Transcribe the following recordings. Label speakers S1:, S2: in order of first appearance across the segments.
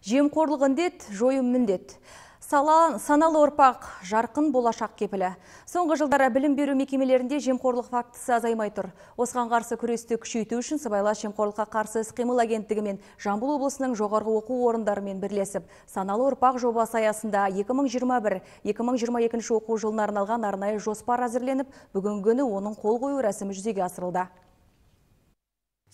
S1: Жемқорлық індет, жою міндет. Саналы ұрпақ, жарқын болашақ кепілі. Соңғы жылдары білім беру мекемелерінде жемқорлық фактісі азаймай тұр. Осыған қарсы күресті күшейту үшін Сыбайлас жемқорлыққа қарсы іс-қимыл агенттігі мен Жамбыл облысының жоғарғы оқу орындарымен бірлесіп, саналы ұрпақ жобасы аясында 2021-2022 оқу жылына арналған арнайы жоспар әзірленіп, бүгінгі күні оның қол қою рәсімі жүзеге асырылды.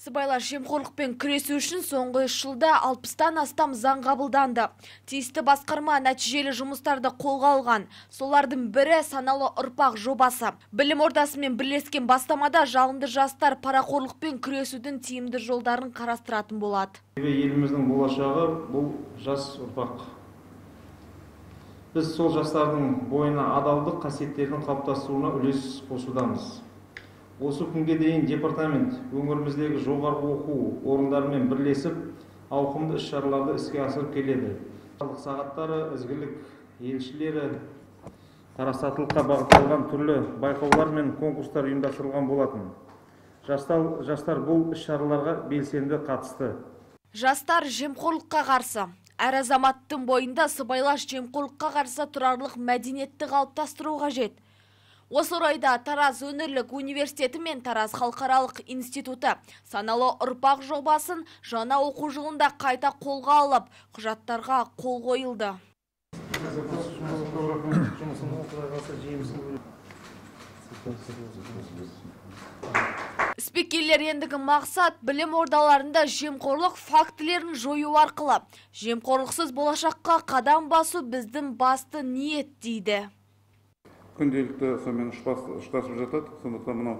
S2: Сыбайлас жемқорлықпен күресу үшін соңғы 3 жылда 60-тан астам заң қабылданды. Тиісті басқарма нәтижелі жұмыстарды қолға алған. Солардың бірі саналы ұрпақ жобасы. Білім ордасымен бірлескен бастамада жалынды жастар парақорлықпен күресудің тиімді жолдарын қарастыратын болады.
S3: Еліміздің болашағы бұл жас ұрпақ. Біз сол жастардың бойына адалдық қасиеттердің қалыптасуына үлес қосудамыз. Осы күнге дейін департамент өңіріміздегі жоғарғы оқу орындарымен бірлесіп, ауқымды іс-шараларды іске асырып келеді. Сағаттары, ізгілік елшілері, парасаттылыққа бағытталған түрлі байқаулар мен конкурстар ұйымдастырылған болатын. Жастар бұл іс-шараларға белсенді қатысты.
S2: Жастар жемқорлыққа қарсы. Әр азаматтың бойында сыбайлас жемқорлыққа қарсы тұрарлық мәдениетті қалыптастыру қажет. Осы орайда Тараз өңірлік университеті мен Тараз халықаралық институты саналы ұрпақ жобасын жаңа оқу жылында қайта қолға алып, құжаттарға қол қойылды. Спикерлер ендігі мақсат білім ордаларында жемқорлық фактілерін жою арқылы. Жемқорлықсыз болашаққа қадам басу біздің басты ниет дейді.
S4: Күнделікті сонымен ұштасып жатады. Сондықтан мынау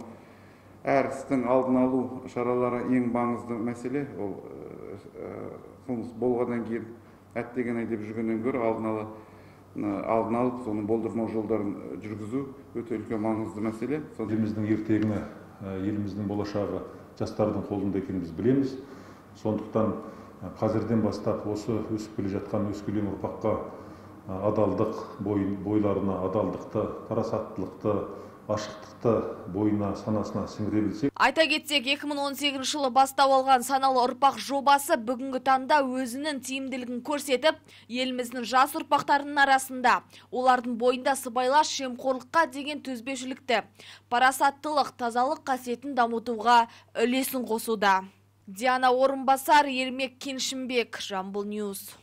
S4: әр істің алдын алу шаралары ең маңызды мәселе. Ол қылмыс болғаннан кейін әттеген-ай деп жүргеннен гөрі алдын алып соны болдырмау жолдарын жүргізу өте үлкен маңызды мәселе.
S5: Еліміздің ертеңі, еліміздің болашағы жастардың қолында екенін біз білеміз. Сондықтан қазірден бастап осы өсіп келе жатқан өскелең ұрпаққа адалдық бойларына адалдықты, парасаттылықты, ашықтықты бойына, санасына сіңіре білсек.
S2: Айта кетсек, 2018 жылы бастау алған саналы ұрпақ жобасы бүгінгі таңда өзінің тиімділігін көрсетіп, еліміздің жас ұрпақтарының арасында олардың бойында сыбайлас жемқорлыққа деген төзбеушілікті, парасаттылық, тазалық қасиетін дамытуға үлесін қосуда. Диана Орынбасар, Ермек Кеншімбек, Жамбыл Ньюс.